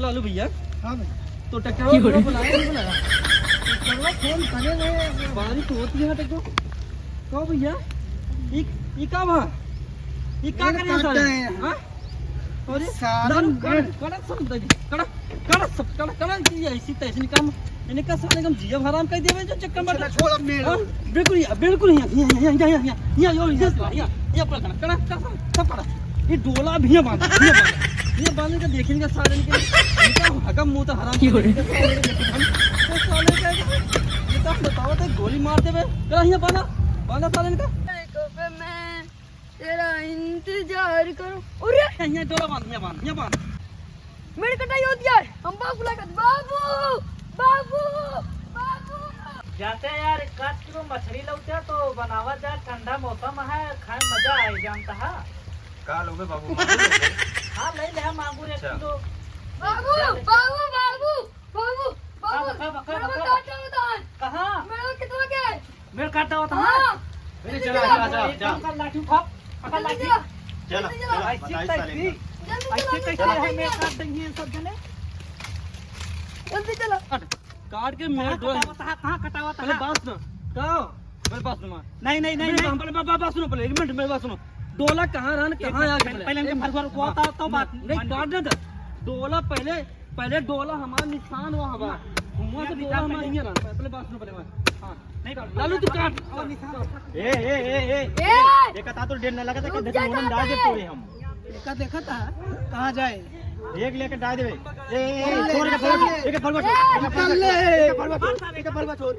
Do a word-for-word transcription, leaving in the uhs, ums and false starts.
लालू भैया। हाँ भाई। तो ट्रैक्टर वाला बुलाया, नहीं बुलाया? ट्रैक्टर वाला फोन करे रहे। बारिश होती है, ट्रैक्टर। कहो भैया, ई, ई का भा? ई का ये करे हैं काटते सारे? हैं। हाँ? अरे, सारे लालू, कड़ा, कड़ा सब दे दी। कड़ा, कड़ा सब, कड़ा, कड़ा की ऐसी तैसी काम। इनका साले हम जिया हराम कर दिया भाई, जो चक्कर में। छोड़, छोड़, अब मेरे हाँ, बिल्कुल, या, बिल्कुल, या, या, या, या, या, या, या, या, या, या, या, या, कड़ा, कड़ा, सब कड़ा। ये डोला भी यहाँ बांधा, यहाँ बांधा। ये बांधे का देखेंगे सारे इनके, इनका हकम मुंह तो हराम की हो रही? तो साले का, ये तो हम बताओ तो गोली मार देवे। कड़ा यहाँ बांधा, बांधा सारे इनका। तेरा इंतजार करो। अरे! यहाँ डोला बांध, यहाँ बांध, यहाँ बांध। मेरे कटाई होती है, हम बाबू लागत, बाबू, बाबू, बाबू। जाते यार, एक आध किलो मछली लौटे तो बनावा जा, ठंडा मौसम है, खाए में मजा आए, जानता है? का लोगे बाबू, मांगूर लोगे? हाँ, ले ले, मांगूर एक अच्छा। किलो। बाबू, बाबू, बाबू। बाबू, का बाबू, बा-, का बा-, का बा-, मेरा का बा? काटा होता है। कहाँ? मेरा कितना क्या है? मेरा काटा होता है? हाँ। अरे जल्दी चला, चला। चला, चला, एक चला। काम कर, लाठी उठा, पकड़ जल्दी लाठी। चला। चला, जल्दी चला। चला, ऐसे बताइए कैसे? साले का। जल्दी ऐसे चला, कैसे जल्दी है? चला। मेरा काट देंगे ये सब जने। जल्दी चला। काट, काट के मेरा कहाँ डोल। कटावत है? कहाँ कटावत है? पहले बात सुनो। का? पहले बात सुनो। नहीं, नहीं, नहीं, मेरी नहीं। बात, पहले बा-, बा-, बात सुनो, पहले एक मिनट, मेरी बात सुनो। डोला कहाँ रहन, एक कहाँ मिनट, आया पहले, पहले इनके फरफर को आता, तो बात नहीं, मान काट दे। डोला पहले पहले डोला हमार निशान वहाँ बा। हुआं से डोला हमार हियाँ रहा। पहले बात सुनो, पहले बात। हाँ। नहीं, लालू, तू काट। ए, ए, ए, ए। ए! एक कटा तो डेढ़ ना लगा था, रुक जा, मुंडन डाल दे तोरे हम। एका देखा था, कहाँ जाए? एक लेके डाल देवे। ए, ए, ए, छोड़, एका फरवा छोड़, एका फरवा छोड़, एका फरवा छोड़, एका फरवा छोड़।